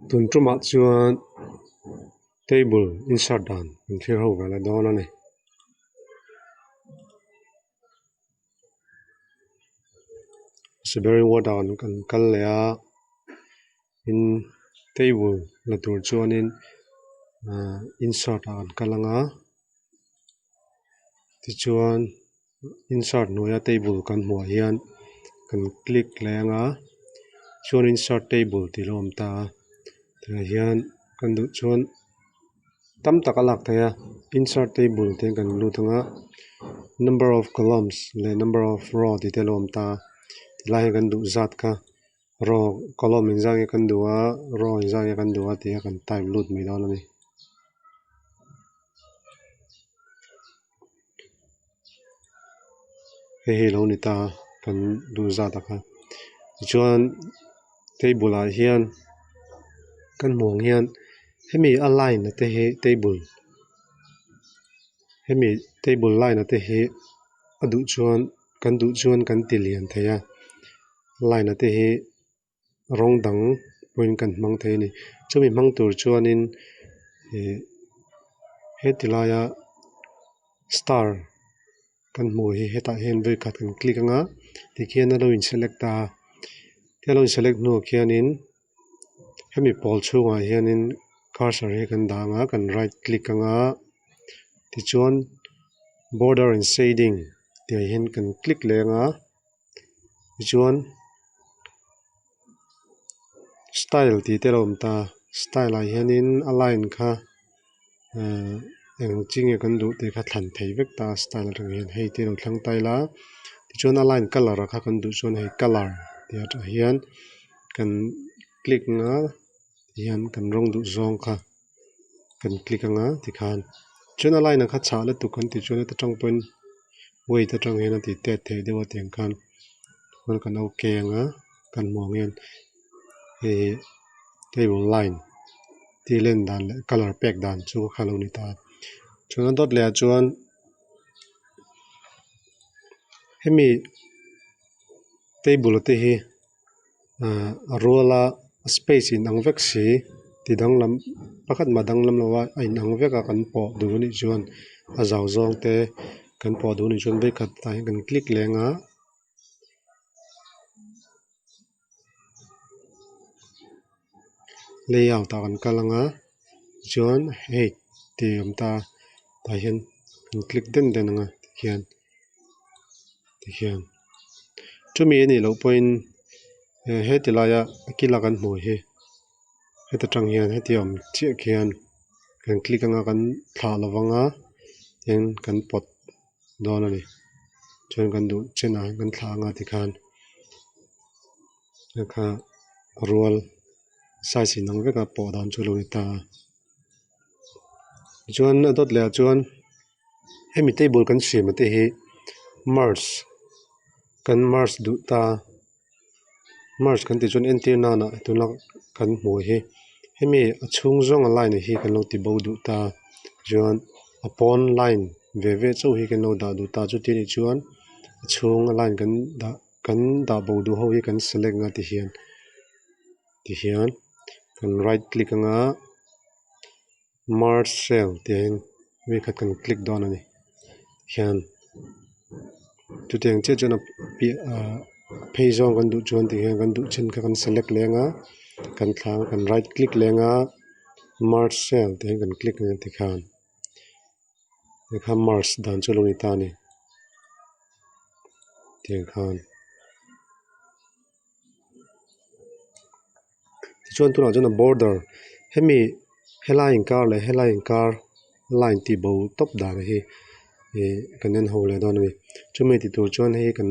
Tun tumah chuan table insert dan kan thlir ho ve la dawn a ni. Siberia ward ah kan kal leh a tin table la tur chuanin ahh insert ah kan kal ang a tichuan insert hnuaia table kan hmuh ah hian kan click leh ang a chuan insert table tih a lo awm ta a tunah hian kan duh chuan tam tak a lak theih a insert table te kan lut ang a number of columns leh number of row tih te a lo awm ta a tilai hian kan duh zat kha row column engzat nge kan duh a row engzat nge kan duh a tih kha kan type lut mai dawn a ni. Hei hi a lo ni ta a kan duh zat ah khan tichuan table ah hian kan hmuh ang hian hemi a line a te hi table hemi table line a te hi a duh chuan kan duh chuan kan ti lian thei a line a te hi rawng dang pawhin kan hmang thei a ni chumi hmang tur chuanin ih heti laia star kan hmuh hi hetah hian vawikhat kan click anga tikhian a lo in select a a lo in select hnuah khianin hemi pawl chhungah hianin cursor hi kan dah anga kan right click anga tichuan border and shading tih ah hian kan click leh anga. Tichuan style tih te a lo awm ta style ah hianin a line kha ehh eng chi nge kan duh tih kha thlan thei vek ta a style atang hian hei te lo thlang ta ila tichuan a line colour ah kha kan duh chuan hei colour tih atang hian kan click anga tihian kan rawng duh zawng kha kan click anga tikhan chuan a line ah kha chhah lutuk kan tih chuan heta tang pawhin weight atang hian a tih tet theih deuh a tiang khan chuan kan okay anga kan hmuh ang hian hei hi table line tih len dan leh colour pek dan chu kha a lo ni ta a chuan a dawt leh ah chuan hemi table te hi. Ahh a ruala space in ang vek si ti danglam pakhat mah danglam lo a a inang vek a kan pawh duh anih chuan a zau zawng te kan pawh duh anih chuan vawikhat tah hian kan click leh ang a. Layout ah kan kal ang a tichuan hei tih a awm ta a tah hian kan click den den ang a tikhian. Tikhian chumi anih loh pawhin heti laia a kila kan hmuh hi heta tang hian heti awm chiah khian kan click anga kan thlah lo vang a tin kan pawt dawn a ni chuan kan duh chenah hian kan thlah anga tikhan kha rual size inang veka pawh dan chu a lo ni ta a. Tichuan a dawt leh ah chuan hemi table kan siam te hi merge kan merge duh ta merge kan tih chuan entir nana tuna kan hmuh hi hemi a chhung zawng a line hi kan lo ti bo duh ta chuan a pawn line ve ve chauh hi kan lo dah duh ta chuti anih chuan a chhung a line kan dah kan dah bo duh ho hi kan select anga tihian. Tihian kan right click anga merge cell tih ah hian vawikhat kan click dawn a ni hian chutiang chiah chuan a piah ah phei zawng kan duh chuan tihian kan duh chin kha kan select leh anga kan thla anga kan right click leh anga merge cell tih ah hian kan click ang tikhan tikhan merge dan chu a lo ni ta a ni tiang khan. Tichuan tunah chuan a border hemi helai inkar leh helai inkar line tih bo tawp dan hi ih kan en ho leh dawn a ni chumi ti tur chuan hei kan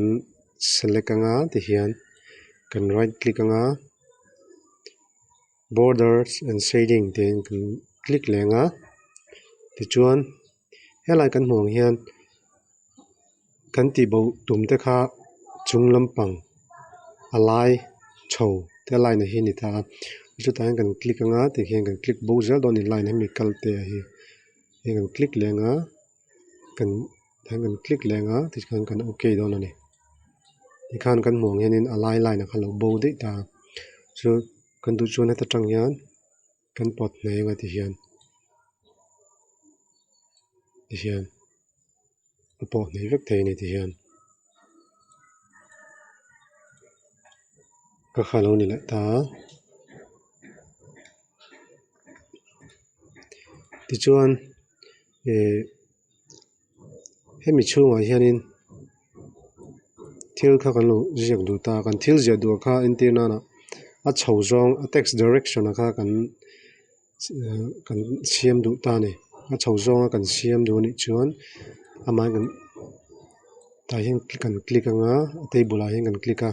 select anga tihian kan right click anga borders and shading tiin kan click leh anga tichuan helai kan hmuh ang hian. Kan tih bo tum te kha chung lampang a lai chho te line ah hi a ni ta a chutah hian kan click anga tikhian kan click bo zel dawn a ni line hemi kal te hi hei kan click leh anga kan tihian kan click leh anga tikhian kan okay dawn a ni tikhan kan hmuh ang hianin a lai line ah khan a lo bo daih ta a chu kan duh chuan heta tang hian. Kan pawt hnai anga tihian tihian a pawh hnai vek thei a ni tihian ka kha lo ni leh ta a tichuan ihh hemi chhungah hianin thil kha kan lo ziak duh ta a kan thil ziah duh kha entir nana a chho zawng a text direction ah kha kan kan siam duh ta a ni a chho zawnga kan siam duh anih chuan amah kan tah hian kan click anga a table ah hian kan click a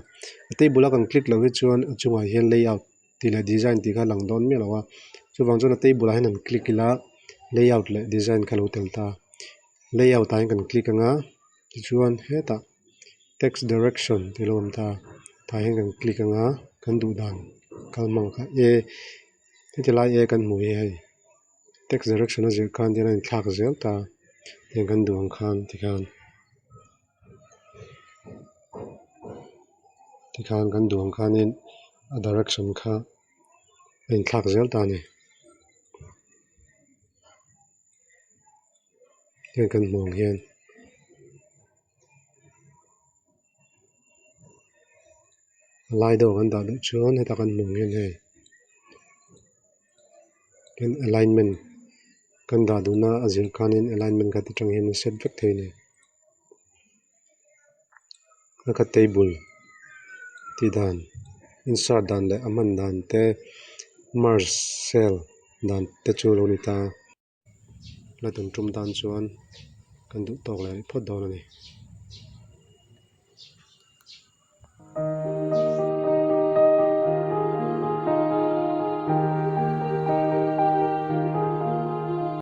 a table a kan click loh hi chuan a chungah hian layout tih leh design tih kha a lang dawn miah lo a chuvang chuan a table ah hian han click ila layout leh design kha a lo tel ta a layout ah hian kan click anga tichuan hetah text direction tih a lo awm ta a tah hian kan click anga kan duh dan kal hmang kha a heti lai a kan hmuh hi hei text direction a zir khan tihian a inthlak zel ta a heng kan duh ang khan tikhan. Tikhan kan duh ang khanin a direction kha a inthlak zel ta a ni. Heng kan hmuh ang hian a lai deuh ah kan dah duh chuan heta kan hmuh ang hian hei alignment kan dah duhna a zir khanin alignment kha ti tang hian a set vek thei a ni. A ka table tih dan insert dan leh a hman dan te merge cell dan te chu a lo ni ta. La tum tum tan chuan kan duh tawk leh phawt dawn a ni.